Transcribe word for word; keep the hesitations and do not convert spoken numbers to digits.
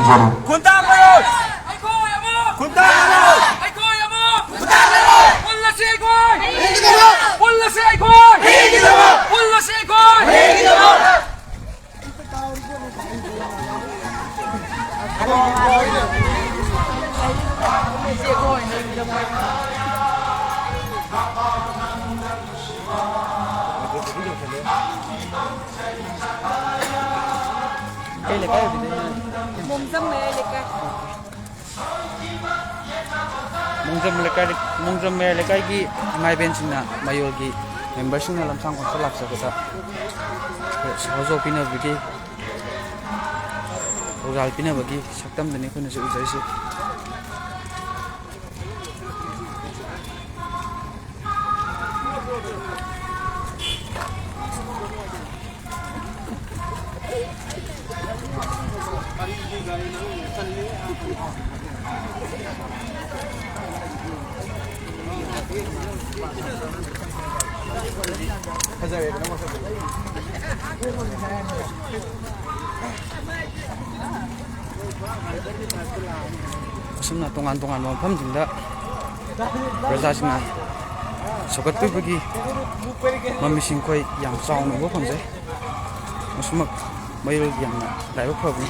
ꯈꯨꯟꯇꯥꯛ ꯃꯌꯣꯜ! ꯑꯩꯈꯣꯏ ꯑꯃ! ꯈꯨꯟꯇꯥꯛ ꯃꯌꯣꯜ! ꯑꯩꯈꯣꯏ ꯑꯃ! ꯈꯨꯟꯇꯥꯛ ꯃꯌꯣꯜ! ꯄꯨꯜꯂꯁꯤ ꯑꯩꯈꯣꯏ! ꯄꯨꯜꯂꯁꯤ ꯑꯩꯈꯣꯏ! ꯄꯨꯜꯂꯁꯤ ꯑꯩꯈꯣꯏ! ꯀꯩ ꯂꯩꯀꯥꯏ ꯑꯣꯏꯕꯤꯗꯣꯏꯅꯣ? ꯃꯣꯡꯖꯝ ꯃꯌꯥꯏ ꯂꯩꯀꯥꯏ꯫ ꯃꯣꯡꯖꯝ ꯂꯩꯀꯥꯏ, ꯃꯣꯡꯖꯝ ꯃꯌꯥꯏ ꯂꯩꯀꯥꯏꯒꯤ ꯏꯃꯥ ꯏꯕꯦꯟꯁꯤꯡꯅ, ꯃꯌꯣꯜꯒꯤ ꯃꯦꯝꯕꯔꯁꯤꯡꯅ ꯂꯝꯁꯥꯡ ꯈꯣꯡꯆꯠ ꯂꯥꯛꯆꯕꯗ ꯁꯍꯖꯣꯛ ꯄꯤꯅꯕꯒꯤ, ꯊꯧꯖꯥꯜ ꯄꯤꯅꯕꯒꯤ ꯁꯛꯇꯝꯗꯅꯤ ꯑꯩꯈꯣꯏꯅꯁꯨ ꯎꯖꯔꯤꯁꯤ꯫ ꯑꯁꯨꯝꯅ ꯇꯣꯉꯥꯟ ꯇꯣꯉꯥꯟꯕ ꯃꯐꯝꯁꯤꯡꯗ ꯄ꯭ꯔꯖꯥꯁꯤꯡꯅ ꯁꯧꯒꯠꯄꯤꯕꯒꯤ ꯃꯃꯤꯁꯤꯡ ꯑꯩꯈꯣꯏ ꯌꯥꯝ ꯆꯥꯎꯅ ꯎꯕ ꯐꯪꯖꯩ꯫ ꯃꯁꯤꯃꯛ ꯃꯌꯣꯜꯒꯤ ꯌꯥꯝꯅ ꯂꯥꯏꯕꯛ ꯐꯕꯅꯤ꯫